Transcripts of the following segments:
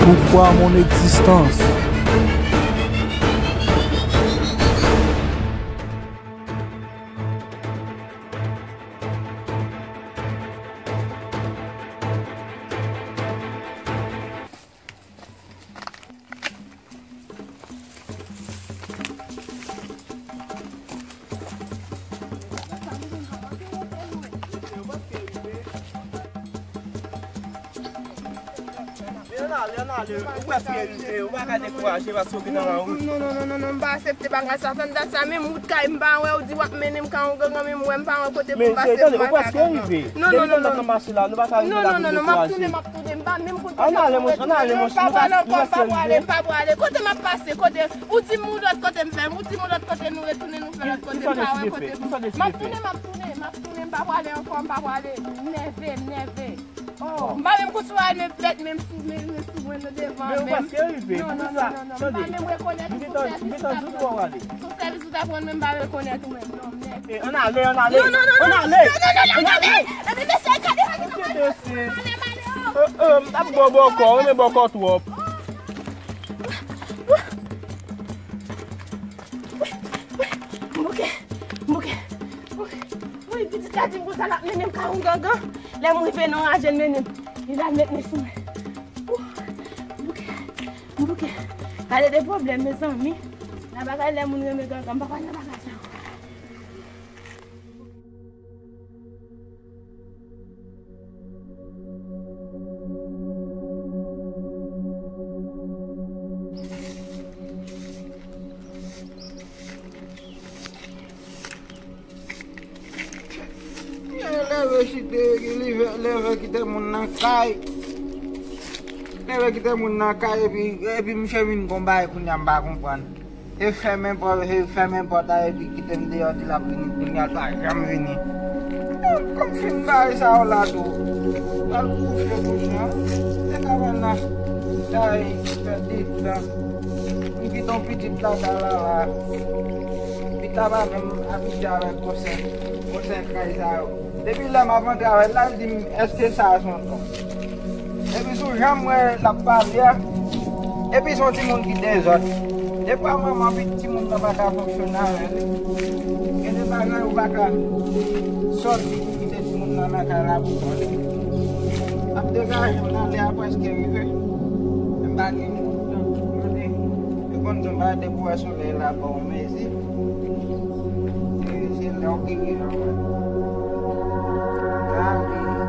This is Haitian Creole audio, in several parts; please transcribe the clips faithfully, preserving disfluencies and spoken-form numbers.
Pourquoi mon existence? Men ann ale, ann ale. Ou prèske rive, ou pa ka dekouraje paske w gen nan lawouch. Non, non, non, non, non, m pa aksepte bagay sa. Tann dat sa, menm wout kay m pa wè, ou di w ap mennen m kay yon gangan, men m wè m pa wè kote pou m pase, m pa ka gangan. Non, non, non, non. Non, non, non, non, m ap tounen, m ap tounen, m pa menm kote. Ann ale, monchè, ann ale, monchè. M pa prale ankò, m pa prale. Kote m ap pase, kote? Ou di m yon lòt kote m fè, ou di m yon lòt kote nou retounen, nou fè lòt kote, m pa wè kote pou m. M ap tounen, m ap tounen, m ap tounen, m pa prale ankò, m pa prale. M nève, m nève. Oh, m pa menm kout sou al, men plèt, menm sou, men, men sou mwen nan devan, menm. Men ou prèske rive. Non, non, non, non, non, m pa menm rekonèt ou, sou sèvis ou t ap rann. Sou sèvis ou t ap rann, men m pa rekonèt ou menm, non, m nève. Eh, ann ale, ann ale. Non, non, non, non, non, non, non, non, non, non, mesye, gade, gade, gade, m ale, m ale, oh. Eh, eh, m t ap ba w bòkò, ou renmen bòkò twòp. M bouke, m bouke, m bouke. Wi, pitit la di m konsa l ap mennen m kay yon gangan. Lè m rive nan raje l mennen m. Li la met men sou mwen. Ou, m bouke, m bouke. Gade de pwoblèm, mezanmi. Nan bagay lè moun renmen gangan, m pa pral nan bagay sa yo. Leve chite, leve, leve kite moun nan kay. Leve kite moun nan kay epi, epi misye vin gon bagay kounye a m pa konprann. E fèmen pò-, e fèmen pòt la epi kite m deyò, di l ap vini, kounye a l pa janm vini. Kòm fin bagay sa yo la tou. Al kouche kounye a. E kabann la. Kay pèdi tan. M kite yon pitit la, la, la, la. Pitit la pa menm abitye avèk konsèy, konsèy kay sa yo. Depi lè m ap antre avè l la, l di m, "Èske sa a se yon tonm?" Epi sou jan m wè l ap pale a, epi se yon timoun ki dezòd. Defwa manman pitit timoun nan pa ka fonksyone avè l. Gen de bagay ou pa ka sòti pou kite timoun nan nan kay la pou kò li. Ap degaje m nan lè a prèske rive. M pa gen tan. Tande, yo konn di m pa depi w wè solèy la ba w mezi. Se, se lè w ki rive, wi. Mari, midi,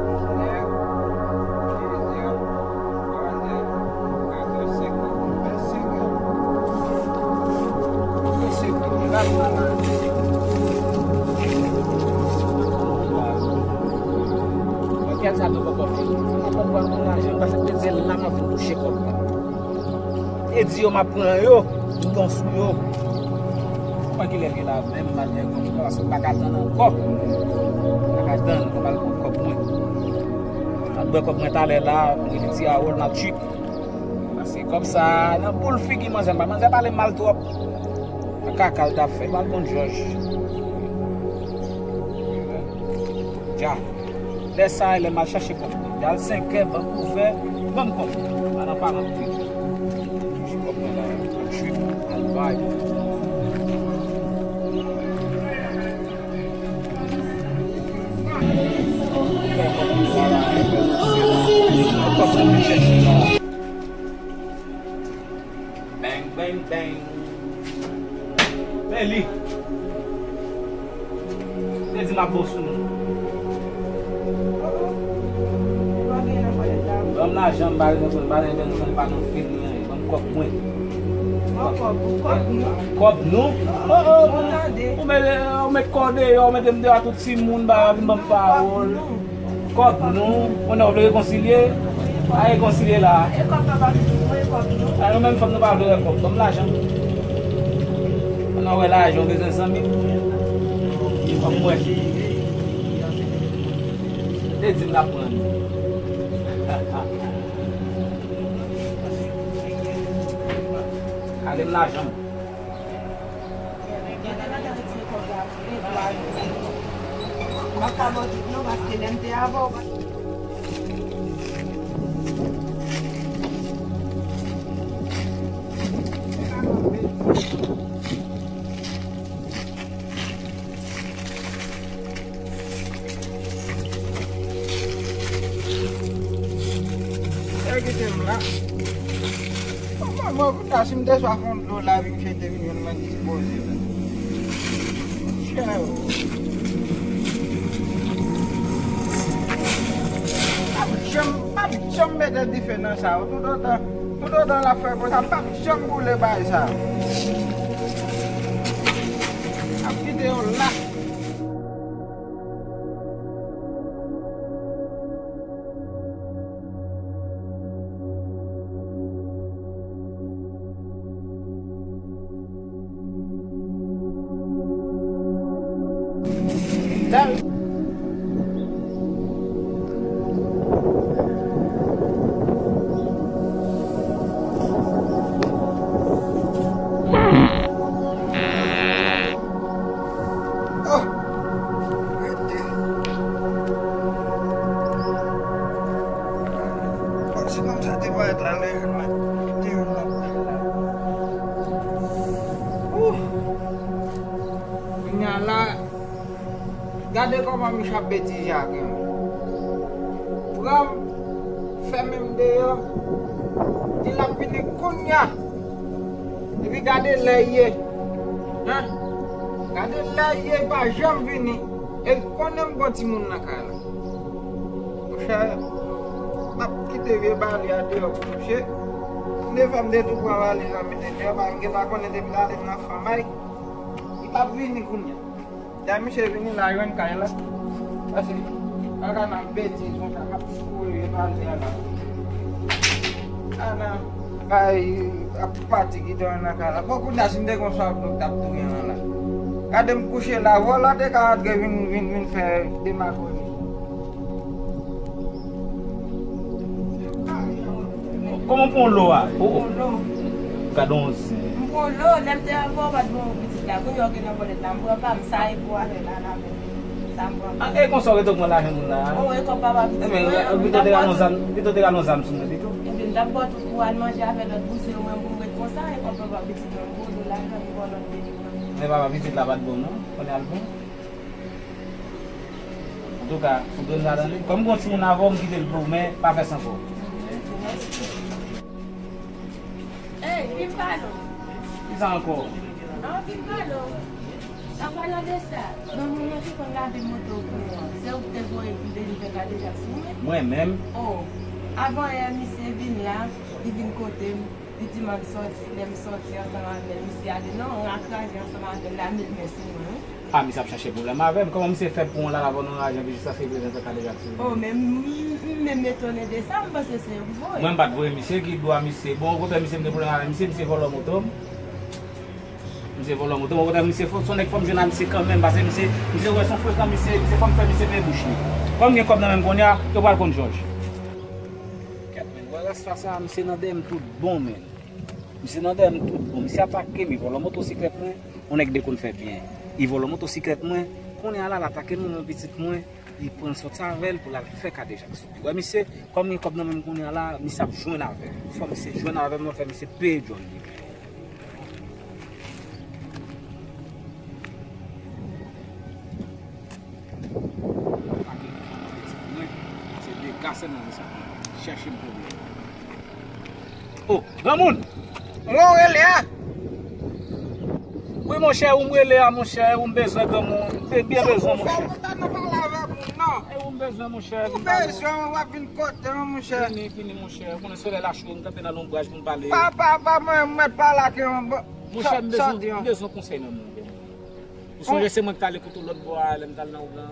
diznèf, diznèf, twazè, katòz, senkant, vennsenk è. Vennsenk minit, la, la, la. Kèk sa nou poko fè. Mwen konprann moun nan, jan paske te di la, mwen vin touche kòb la. E di yo m ap pran yo, m gon sou yo. Mwen ki lè vye la menm, m al fè kòb mwen, paske m pa ka tann ankò. M pa ka tann, m al pran kòb mwen. M ap bwè kòb mwen talè la, m rele ti Harold, m ap trip. Paske kòb sa, nan boul figi manzè, m pa, manzè pale m mal twòp. Nan kaka l t ap fè, m al konn Jòj. Dja. Lè sa a, lè m al chache kòb mwen. Dja l senk è, bank ouvè, ban m kòb mwen. Pa nan paran m te. Chache kòb mwen la, an trip, an vibe. Kòb mwen chache la. Bang, bang, bang. Men li. Te di m ap bon sou nou. Ban m lajan, m pa renmen, m pa renmen, m pa nan fil ni anyen. Ban m kòb mwen. Kòb nou? Kòb nou? Oh, oh, oh. Ou met, ou met kò deyò, ou mete m deyò a tout timoun, ba, vin ban m pawòl. Kòb nou, konnen w vle rekonsilye? A rekonsilye la. E kòb papa nou, e kòb nou. A nou menm fanm nou pa vle wè kòb, ban m lajan. Ann wè lajan w bezwen zanmi. Ban m wè. Te di m n ap pran. Ale m lajan m. Gen de bagay ki kòb la tou, de twa jou. M pa ka ba w tout non, paske lè m te avè w, pa t. Kite m la. Mwen, mwen, kounya, si m te swa fon dlo la, epi misye te vin jwenn mwen dispoze la. Chè, o. M ap janm, m ap janm mete dife nan sa, o. Toutotan, toutotan l ap fè konsa, m p ap janm boule bay sa. M ap kite yo la. Oh! Rete. Bon, se kòmsi te parèt la, lè jwenn mwen. Te jwenn mwen kouche la. Ouh! Kounya la, gade kòman misye ap betize ak mwen. Pran m, fèmen m deyò. Di l ap vini kounya. Epi gade lè l ye. Hen? Gade lè l ye, li pa janm vini. E l konnen m gon timoun nan kay la. Monchè, m ap kite vye bali a deyò pou misye. M te fè m te tou pran valiz la mete deyò, paske m gentan konnen depi l ale m nan fanmay. Li p ap vini kounya. Lè misye vini la, jwenn kay la. Paske, pa ka nan betiz konsa, m ap kouri epa l te a la. A nan, bay, ap pati kite w nan kay la. Bon, kounye a, si m te gon sòt, m t ap touye an la. Gade m kouche la, vòlò te ka antre vin, vin, vin fè demagòji. Kòman w pran lo a? O, o. Gade yon zen. M pran lo, lè m te avè w, pa t bon pitit la. Kounye a w gen nan vòlèt la. M pran pa m, sa e pou avè l, al avè l. Sa m pran pa. A, e konsa w rete w pran lajan moun la a? O, e kòb papa pitit mwen, pito te ka l yon zam, pito te ka l yon zam sou mwen pito. Ebyen, m t ap ba w tout pou w al manje avè lòt bouzen yo, mwen pou m ret konsa, e kòb papa pitit mwen, m pran lo lajan, m ba w lòt peyi mwen. Men papa pitit la pa t bon non, kounye a l bon. Antouka, fout grenn ladan li. Kòm gon timoun avè w, m kite l pou ou, men pa fè sa ankò. Ey, vin pale w. Kisa ankò? An, vin pale w. An palan de sa, granmoun nan ki konn lave moto w pou mwen, se ou ki te voye pou l te vin fè kadejak sou mwen? Mwen menm? O, avan yè, misye vin la, li vin kote m. Li di m ann sòti, lè m sòti ansanm avè l, misye ale nan yon rak raje ansanm avè l, l al met men sou mwen, wi. A, misye ap chache pwoblèm avè m. Kòman misye fè pou yon lala vòlò nan raje epi jiskaske li vle vin fè kadejak sou mwen? O, men m, m, m menm etone de sa, m panse se yo ki voye. Mwen m pa t voye misye, ki dwa misye? Bon, okontrè, misye m gen pwoblèm avè misye, misye vòlò moto m. Misye vòlò moto m, okontrè, misye fò, se yon nèg fò m jwenn a misye kanmenm, paske misye, misye wè se yon frekan misye, misye fò m fè misye peye bouch li. Kòm gen kòb nan men m kounye a, yo pral konn jòj. Kèt, men, wè rasta sa, misye nan dèyè m tout bon, men. Misye nan dèyè m tout bon. Misye atake m, li vòlò motosiklèt mwen. Yon nèg de konn fè byen. Li vòlò motosiklèt mwen. Kounye a la, l atake manman pitit mwen. Li pran l sòti avè l pou l al fè kadejak sou li. Wè, misye, kòm gen kòb nan men m kounye a la, misye ap jwenn avè m. Fò misye jwenn avè m, mwen fè misye peye djòl li. Atake manman pitit mwen, se dega sèlman misye ap chèche m pwoblèm. O, granmoun! Mwen w rele a? Wi, monchè, ou m rele a, monchè, ou m bezwen, granmoun. M te byen bezwen, monchè. Ou fè lontan nou pale avèk moun, non. E ou m bezwen, monchè. Ou bezwen, w ap vin kote m, monchè. Vini, vini, monchè. Ou konnen solèy la cho, m kanpe nan lonbraj pou m pale. Pa, pa, pa, mwen, mwen pale ak yon bon. Monchè, m bezwen, m bezwen konsèy nan men w, granmoun. Ou sonje se mwen ki t ale kote w lòt bò a, lè m t al nan Ougan?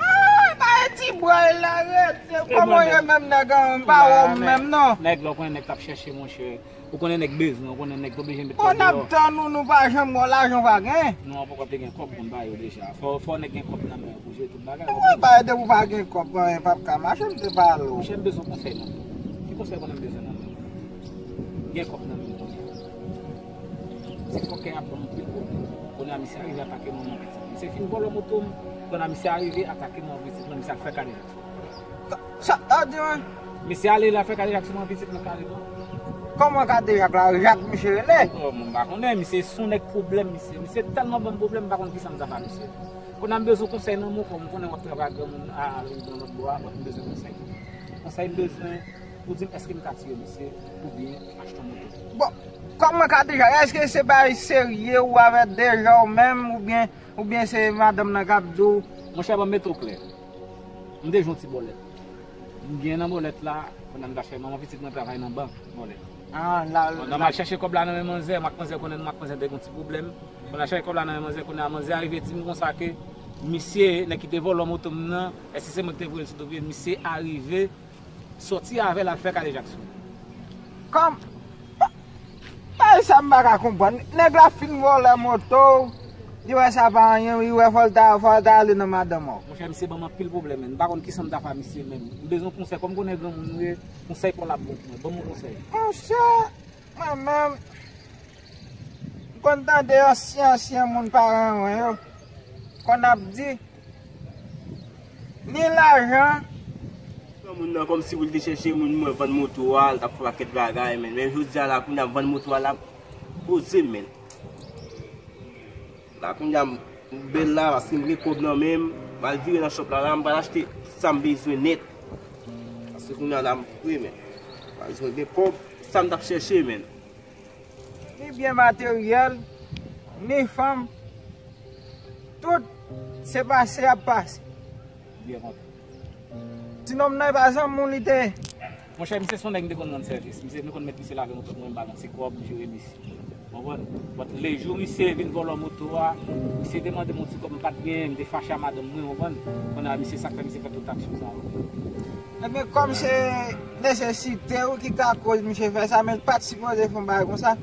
Ah, ba e ti bway la, rete. Kòman w ye menm, nèg an, m pa wè w menm, non. Nèg la, ou konnen nèg t ap chèche, monchè. Ou konnen nèg bezwen, ou konnen nèg t oblije met kòb deyò. Bon, n ap tann ou, nou pa janm wè w, lajan w pa gen. Non, poko te gen kòb pou n ba yo deja. Fò, fò nèg gen kòb nan men pou jere tout bagay. Mwen ba e depi w pa gen kòb, anyen p ap ka mache, m te pale w. Monchè, m bezwen konsèy nan men w. Ki konsèy konnen m bezwen nan men w? Gen kòb nan men m kounye a. Ti fòkè ap ban m anpil pwoblèm. Kounye a misye arive atake manman pitit. Misye fin vòlò moto m. Kounye a misye arive atake manman pitit mwen, misye al fè kadejak sou mwen. Sa, sa, sa di mwen? Misye ale la fè kadejak sou manman pitit mwen kareman. Kòman kadejak la? Jak misye rele? O, mwen pa konnen, misye se yon nèg pwoblèm, misye. Misye tèlman ban m pwoblèm, m pa konn kisa m ta ba misye. Kounye a m bezwen konsèy nan men w, kòm m konnen w ap travay ak granmoun a, a, nan lòt bò a, m bezwen konsèy. Konsèy m bezwen pou di m èske m ka tire misye oubyen achte yon moto. Bon, kòman ka deja? Èske se bagay serye ou avè deja ou menm oubyen, oubyen se madanm nan k ap di w? Monchè, ban m mete w klè. M te jwenn yon ti bòlèt. M gen nan bòlèt la, pandan m t ap chèche manman pitit mwen travay nan bank, bòlèt. Ah, la, pandan m al chèche kòb la nan men manzè, m ak manzè konnen m ak manzè te gen yon ti pwoblèm. Pandan m al chèche kòb la nan men manzè, kounye a manzè a rive di m konsa ke misye, nèg ki te vòlò moto m nan, èske se mwen ki te voye l sou do pye l, misye arive sòti avè l al fè kadejak sou li. Kòm, bagay sa m pa ka konprann. Nèg la fin vòlè moto w, li wè sa pa anyen, li wè fò l ta, fò l ta ale nan madanm ou. Monchè, misye ban m anpil pwoblèm, men m pa konn kisa m ta fè a misye menm. M bezwen konsèy, kòm m konnen granmoun ou ye, konsèy pa w la ap bon pou mwen. Ban m yon konsèy. Monchè, mwen menm, m konn tande ansyen, ansyen moun paran mwen yo konn ap di, ni lajan. Granmoun nan kòmsi pou l te chèche moun mwen vann moto a, l t ap fè pakèt bagay, men, men jodi a la, kounye a vann moto a, l ap poze, men. La, kounye a, m bèl la, paske m gen kòb nan men m, m al vire nan shop la, la, m pral achte sa m bezwen nèt. Paske kounye a la, m pre, men. M pral jwenn gen kòb, sa m t ap chèche, men. Ni byen materyèl, ni fanm, tout se pase y ap pase. Byen kontan. Ti nonm nan e pa zanmi w li te ye. Monchè, misye se yon nèg m te konn rann sèvis. Misye, m te konn mèt misye lave moto mwen, m ba l yon ti kòb, m jere misye. Ou konprann? But lejou misye vin vòlò moto a, misye te mande m yon ti kòb m pa t genyen, m te fache a madanm mwen, ou konprann? Kounye a misye, sa k fè misye fè tout aksyon sa yo. Ebyen, kòm se nesesite wi ki ka koz misye fè sa, men l pa t sipoze fè yon bagay konsa.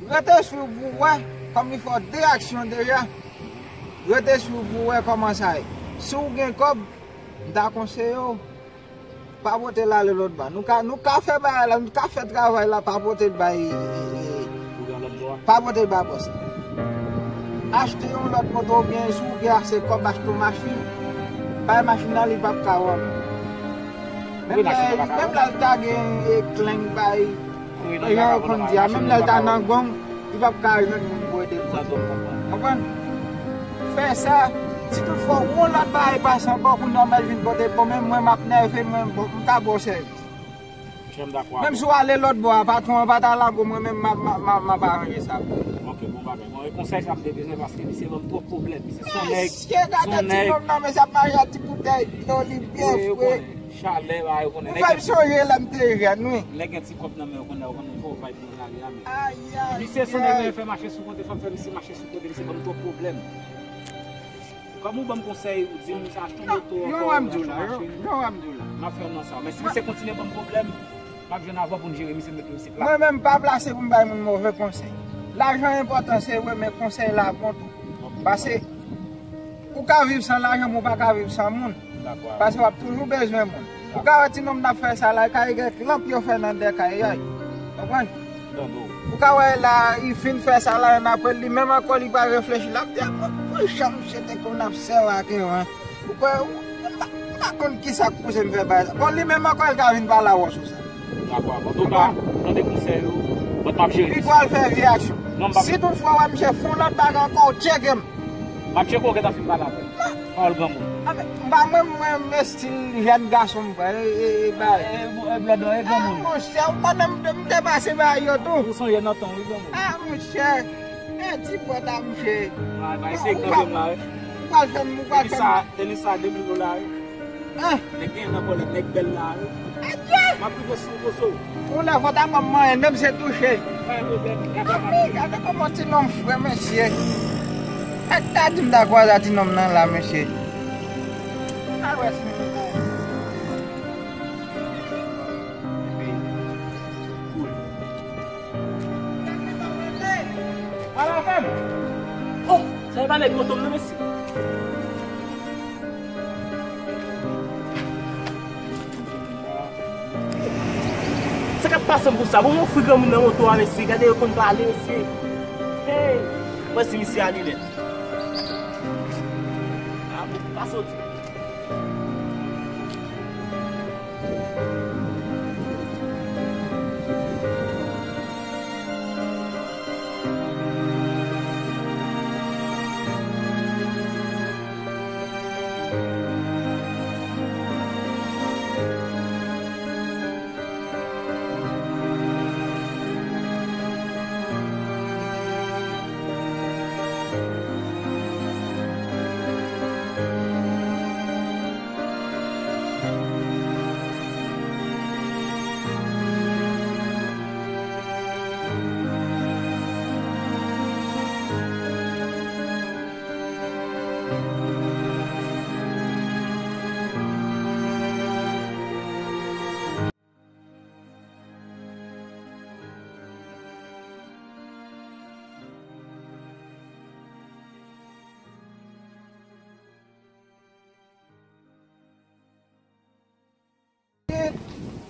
Rete swiv pou w wè, kòm li fè w de aksyon deja. Rete swiv pou w wè kòman sa ye. Si w gen kòb, m ta konseye w, pa pote l ale lòt bò. Nou ka, nou ka fè bagay la, nou ka fè travay la, pa pote l bay, e, e, e, pa pote l bay bòs la. Achte yon lòt moto oubyen si w gen ase kòb, achte yon machin. Bay machin nan, li p ap ka wè w. Menm lè, menm lè l ta gen, e, kleng bay, jan yo konn di a, menm lè l ta nan gang, li p ap ka jwenn moun pou ede l. Konprann? Fè sa, si toutfwa w wè yon lòt bagay pase ankò, kounye a w mèt vin pote, bon, men mwen m ap nève, mwen, bon, m ka ba w sèvis. Menm si w ale lòt bò a, patwon an pa ta lage w, mwen menm m ap, m ap, m ap, m ap aranje sa pou ou. Ok, bon bagay. Bon, e konsèy sa m te bezwen paske misye ban m twòp pwoblèm. Misye se yon nèg, se yon nèg. Mesye, gade ti nonm nan, mesye ap mache ak ti boutèy dlo, li byen fre. Chalè, ba, yo konnen. Ou fè m sonje lè m te jèn, wi. Nèg gen ti kòb nan men yo konnen, yo konnen fò vibe nan lari a, men. Ayayay. Misye se yon nèg, lè fè mache sou kote, fò m fè misye mache sou kote, misye ban m twòp pwoblèm. Kòm ou ban m konsèy, ou di m sa achte yon moto ankò, ou achte yon machin. Yon wè m di w la, m ap fè w nan sa. Men si misye kontinye ban m pwoblèm, m ap jwenn avè w pou n jere misye, mete misye plat. Mwen menm, m pa plase pou m bay moun move konsèy. Lajan enpòtan, se vre, men konsèy la bon tou. Paske ou ka viv san lajan, men ou pa ka viv san moun. Paske w ap toujou bezwen moun. Ou ka wè ti nonm nan ap fè sa la, kay gen lanp yo fè nan dèkay, ay. Konprann? Ou ka wè la, li fin fè sa la, ann apre li menm ankò li pral reflechi, l ap di, "A, bon, pou jan misye te konn ap sèvi ak yo, en." Ou kwè, ou, m pa, m pa konn kisa k pouse m fè bagay sa. Bon, li menm ankò, li ka vin pale avè w sou sa. Dakò, antouka, tande konsèy yo, but m ap jere misye. Li pral fè vye aksyon. Si toutfwa w wè misye fè yon lòt bagay ankò, ou tcheke m. M ap tcheke w, gentan fin pale avè w. Pawòl granmoun. A, men, m pa mwen, mwen, m estil jèn gason m kwè, e, e, e, bay. E, e, blòdò, e granmoun. A, monchè, ou konnen m, m te pase bay yo tou. Ou sonje nan tan, wi, granmoun. A, monchè, e ti pòt a monchè. Bay, bay, se granmoun la, wi. Ou pral fè m, ou pral fè m. Tenis sa, tenis sa, de mil dola, wi. Nèg gen nan bòlèt, nèg bèl la, wi. Adye! M ap rive sou ou, kozo. Yon lè fò ta ban m manyen, menm se touche. Anmwey, gade kòman ti nonm fre, mesye. Èk ta di m ta kwaze a ti nonm nan la, mesye. Al wè si m. Epi, koul. Pale avè m. Oh, sa e pa nèg moto m nan, mesye. Sa k ap pase m konsa? Bon, mwen ofri granmoun nan moto a, mesye. Gade, yo konn pale, mesye. Hey! Mwen si misye ale nèt. A, bon, pa soti.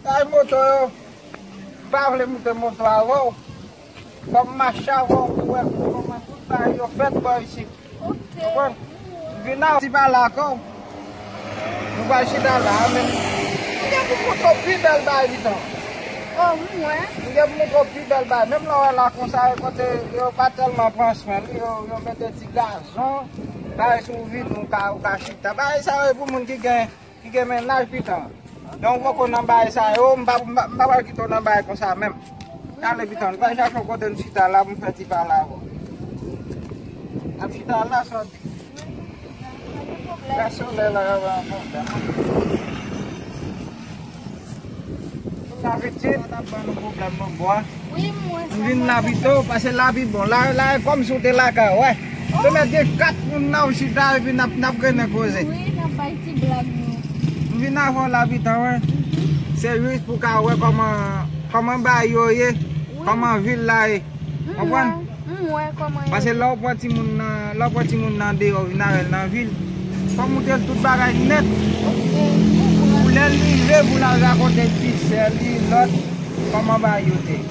Ay moto yo, m pa vle moute moto avè w. Fò m mache avè w pou wè kòman tout bagay yo fèt bò isit. Ok. Konprann? M vin la, ti pale ak ou. Nou pral chita la, men m gen pou montre w pi bèl bagay, Piton. Oh, m wè. M gen pou montre w pi bèl bagay. Menm lè w wè la konsa, e kote yo pa tèlman pran swen li, yo, yo mete ti gazon, bagay sou vit, ou ka, ou ka chita. Bagay sa yo e pou moun ki gen, ki gen mennaj, Piton. Donk, ou poko nan bagay sa yo, m pa, m pa, m pa pral kite w nan bagay konsa menm. Talè, Piton, nou pral chache yon kote n chita la pou m fè ti pale avè w. N ap chita la, sòti. Lè solèy la, y ap ba pwoblèm. Sa pitit, sa t ap ban nou pwoblèm nan bò a. Wi, m wè sa. M vin la pito, paske la pi bon. La, la, e kòmsi w te lakay ou, wè. Oh. Te mèt gen kat moun nan ou chita, epi n ap, n ap grennen koze. Wi, n ap bay ti blag nou. M vin avè w la pito, wè. Mhm. Se jis pou w ka wè kòman, kòman bagay yo ye, wi, kòman vil la ye. M wè. Konprann? M wè kòman yo. Paske lè w pran timoun nan, lè w pran timoun nan deyò, vin avè l nan vil, fò w montre l tout bagay nèt. Ok, m konprann. Pou lè l rive, pou l al rakonte ti sè li, lòt, kòman bagay yo te ye.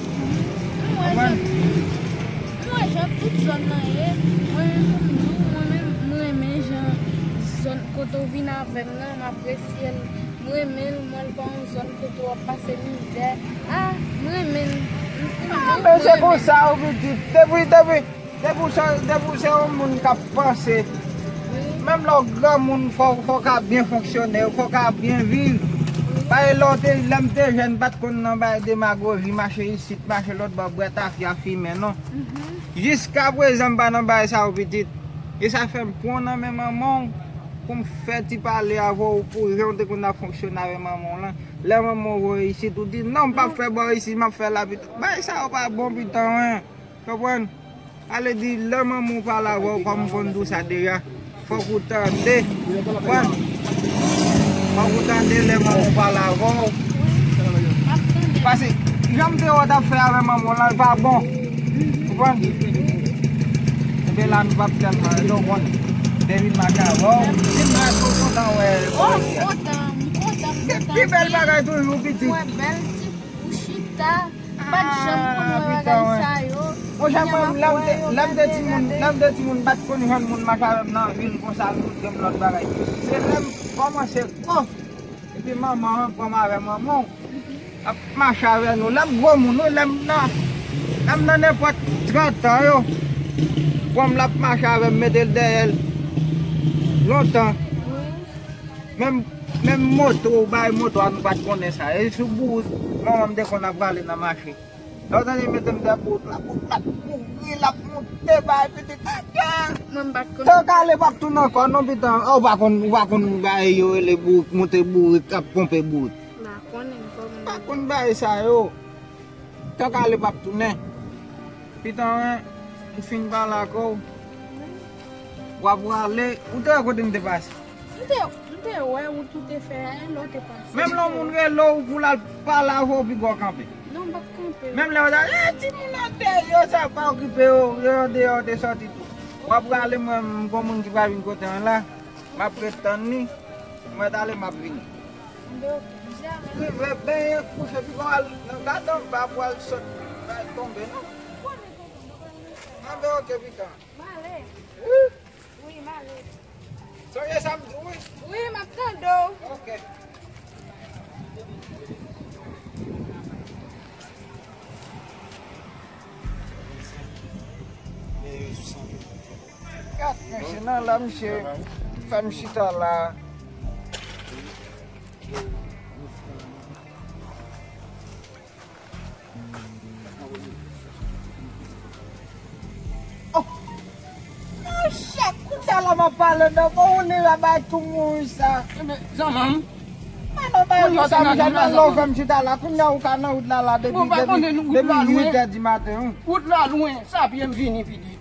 M wè jan, m wè jan tout zòn nan ye. Mwen menm, pou m di w, mwen menm, m renmen jan zòn kote w vin avè m nan, m apresye l. M renmen l, m wè l pa yon zòn kote w ap pase mizè. A, m renmen l. M, m, m, ah, men se konsa, ou pitit. Depi, depi, depi w se, depi w se yon moun k ap panse, menm lè w granmoun, fò, fò w ka byen fonksyone, fò w ka byen viv. Paske lè w te, lè m te jèn, m pa t konn nan bay demagoji, mache isit, mache lòt bò, bwè tafya, fimen, non. Mhm. Jiskaprezan, m pa nan bay sa yo, pitit. E sa fè m pran nan men manman w pou m fè ti pale avè w pou jan w te konn ap fonksyone avè manman w lan. Lè manman w voye isit, ou di, "Non, m p ap fè bò isit, m ap fè la pito." Bagay sa yo pa bon, Piton, en. Konprann? Ale di, lè manman w pale avè w, kòm m konn di w sa deja, fòk ou tande. Konprann? Fòk ou tande lè manman w pale avè w. Paske, jan m te wè w t ap fè avè manman w lan, li pa bon. Konprann? Ebyen la, nou p ap tèlman rete, w konnen. Depi m mache avè w, depi m mache, w kontan wè. Oh, m kontan, m kontan, m kontan. Pi bèl bagay toujou, pitit. Mwen bèl ti pou chita. M pa t janm konn wè bagay sa yo. Monchè, mwen, lè m te, lè m te timoun, lè m te timoun, m pa t konn jwenn moun mache avè m nan vil konsa, l montre m lòt bagay. Se lè m kòmanse gran, epi manman an pran m avè manman w, l ap mache avè nou. Lè m gwo moun, wi, lè m nan, lè m nan nenpòt trant an yo, granm l ap mache avè m, mete l dèyè l lontan. Menm, menm moto, ou bay moto a, nou pa t konnen sa. E sou bourik, manman m te konn ap prale nan mache. Lè w tande mete m dèyè bourik la, bourik la ap kouri, l ap monte, bay pitit, atè! Mwen, m pa t konnen. Tank ale p ap tounen ankò, non, pitan. A, ou pa konn, ou pa konn bagay yo rele bourik, monte bourik, ap ponpe bourik. M pa konnen, m pa konnen. Pa konn bagay sa yo. Tank ale p ap tounen. Pitan, en, m fin pale ak ou. W ap prale, ou te wè kote m te pase? M te, m te wè wout ou te fè a, e lè w te pase. Menm lè yon moun rele w pou l al pale avè w, piga w kanpe. Non, m p ap kanpe. Menm lè yo ta, "Eh, timoun nan deyò, sa pa okipe yo, yo andeyò, yo te sòti tou." W ap prale, mwen, m gon moun ki pral vin kote an la, m ap ret tann li, mwen talè m ap vini. Rive benyen, kouche, piga w al nan gadan, pa pou al sot, bay tonbe, non. Anben, oke, pitan. M ale. Wi. Wi, m ale. Sonje sa m di w, wi. Wi, m ap tande w. Oke. Gad, mesye, nan la, misye fè m chita la. Oh! Monchè, kounye a la m ap pale, non, bon, ou ne la bay tou mouri sa. Ebyen, zanmi m. Mwen non, bay tou sa, misye, nan lè w fè m chita la, kounye a ou ka nan wout la, la, depi, depi uit è di maten, wi. Wout la lwen, sa byen m vini, pitit.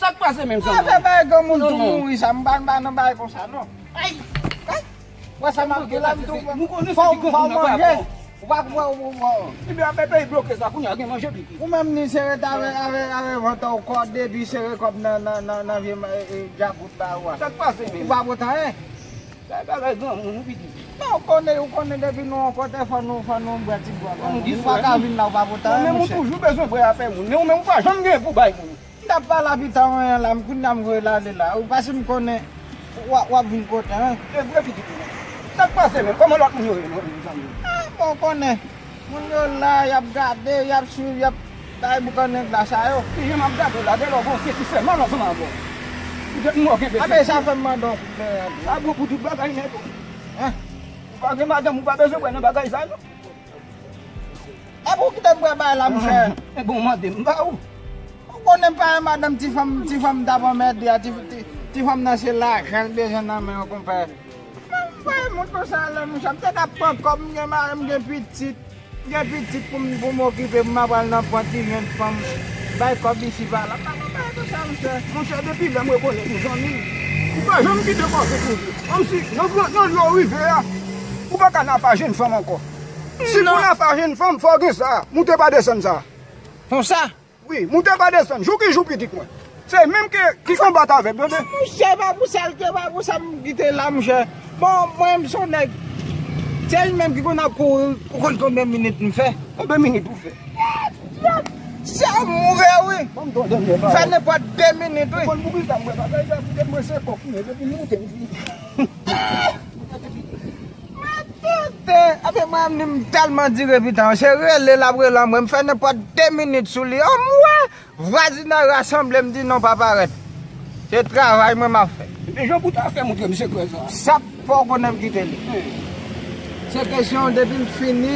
Sa k pase menm, zanmi? Afè bay granmoun tou mouri sa, m pa, m pa nan bay konsa, non. Ay! Ay! Wè sa m ap di la, m tou fò, fò w manje. Ou pa kwè ou, ou, ou. Ebyen, apre peyi bloke sa, kounye a gen manje, pitit. Ou menm ni sere ta avè, avè, avè vant ou kò, depi sere kòb nan, nan, nan, nan vye, e, e, djakout ba ou a. Sa k pase menm? Ou pa pote anyen. Sa bagay granmoun, wi, pitit. M Ou konnen, ou konnen depi nou yon kote fò nou, fò nou bwè ti bwè. Ou pa ka vin la ou pa pote anyen, monchè. Ou menm ou toujou bezwen bwè afè moun, men ou menm ou pa janm gen pou bay moun. M t ap pale a pita mwen an la, m kounye a m voye l ale la. Ou pa si m konnen w ap, w ap vin kote an. E vre pitit mwen. Sa k pase menm? Kòman lòt moun yo ye non, mezanmi? Ah, bon, ou konnen. Moun yo la, y ap gade, y ap swiv, y ap bay boukannen glas a yo. Kijan m ap gade w la, gen lè w gon se ki fè mal ansanm avè w. Poutèt m wè w gen bezwen. Ape sa fè m mande w kout men an tou. Sa bon pou tout bagay nèt ou. Hein? Ou pa gen madanm, ou pa bezwen wè nan bagay sa non. Epi ou kite m pran bagay la, monchè. Ebyen, ou mande m ba ou. Ou konnen m pa yon madanm ti fanm, ti fanm t ap anmède a, ti, ti, ti fanm nan se lajan l bezwen nan men w, konpè. M pa yon moun konsa la, monchè. M te ka pran kòb, m gen mari, m gen pitit. M gen pitit pou m, pou m okipe, pou m ap al nan pran ti jèn fanm. Bay kòb isi pa la. M pa konn bagay konsa, monchè. Monchè, depi lè m rekonèt ou zanmi, ou pa janm kite kòb ou. Kòmsi, nan gran, nan lè w rive a, ou pa ka nan afa jèn fanm ankò. Si pou nan afa jèn fanm, fò w gen sa. Moute pa desann sa. Konsa? Wi, moute pa desann. Jou ki jou pitit mwen. Se menm ke, ki konbat avè m, tande? Monchè, pa pou sa l te, pa pou sa m kite la, monchè. Bon, mwen, m se yon nèg. Se li menm ki konn ap kouri, ou konn konbyen minit m fè? Konbyen minit ou fè? Se mouri, wi. Ban m ton dènye pawòl. Fè nenpòt de minit, wi. Konn pou kisa m wè bagay sa, poutèt mwen se kòk mwen, depi m moute, m fini. Mwen tenten. Ape mwen menm, m tèlman dire pita, se rele l ap rele mwen, m fè nenpòt de minit sou li. Anmwe! Vwazinay rasanble, m di non, pa parèt. Se travay mwen m ap fè. Epi jan pou ta fè montre m sekrè sa? Sa fò w konnen m kite li. Se kesyon depi m fini,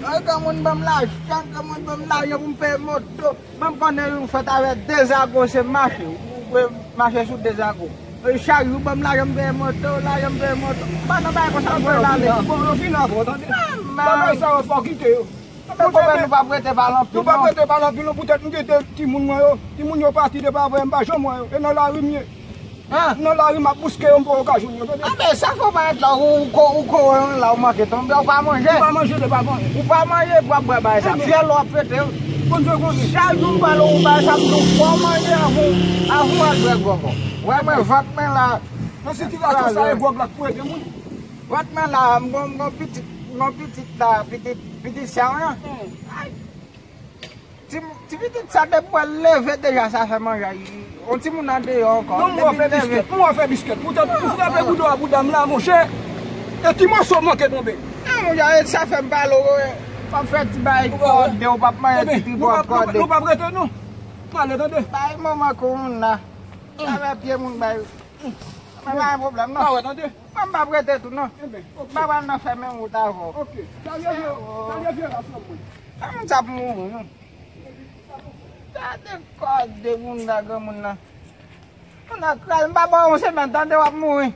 ay, granmoun ban m lajan, granmoun ban m lajan pou m peye moto. Ban m konnen yon fèt avè dezago se mache. Ou dwe mache sou dezago. E chak jou ban m lajan m peye moto, lajan m peye moto. M pa nan bagay konsa, m voye l ale. Bon, yo fin avè w, tande. Bagay sa yo fò kite yo. Konpè, nou pa prete pale anpil non. Nou pa prete pale anpil non, poutèt m kite timoun mwen yo. Timoun yo pati depi avè m pa janm wè yo. E nan lari m ye. Hein? Nan lari m ap bouske yo, m poko ka jwenn yo, tande. Anben, sa fò parèt la, ou, ou ko, ou ko la, ou manke tonbe, ou pa manje. Ou pa manje depi avè m. Ou pa manje, pou ap bwè bagay sa. Fyèl w ap pete. Konn sa konnen. Chak jou m pale ou bagay sa, m di w fò w manje avan, avan w al bwè gwòg ou. Wè mwen, vant mwen la. Nan sitiyasyon sa, e gwòg la k pou ede moun. Vant mwen la, m gon, m gon pitit, m gon pitit la, pitit, pitit sè mwen an. Ti, ti pitit sa depi mwen leve deja sa fè manje. On timoun andeyò ankò. Non, m wè fè biskèt, m wè fè biskèt. Poutèt ou frape bouda, bouda m la, monchè. E ti moso manke tonbe. Ah, monchè, e sa fè m pale w, w ap fè ti bay kòde, w p ap manje ti tripòt kòde. Nou p ap rete non. M ale tande. Bay manman kou moun la. Avè pye moun bay. Mwen pa gen pwoblèm non. Pa wè tande. Mwen m p ap rete tou non. Enben, ok. M pa pral nan fèmen wout avè w. Ok. Salye vye, salye vye ras nan mwen. Kòman sa pou mouri non? Gade kò de moun la, granmoun nan. Moun nan kral, m pa ba w yon semèn, tande w ap mouri.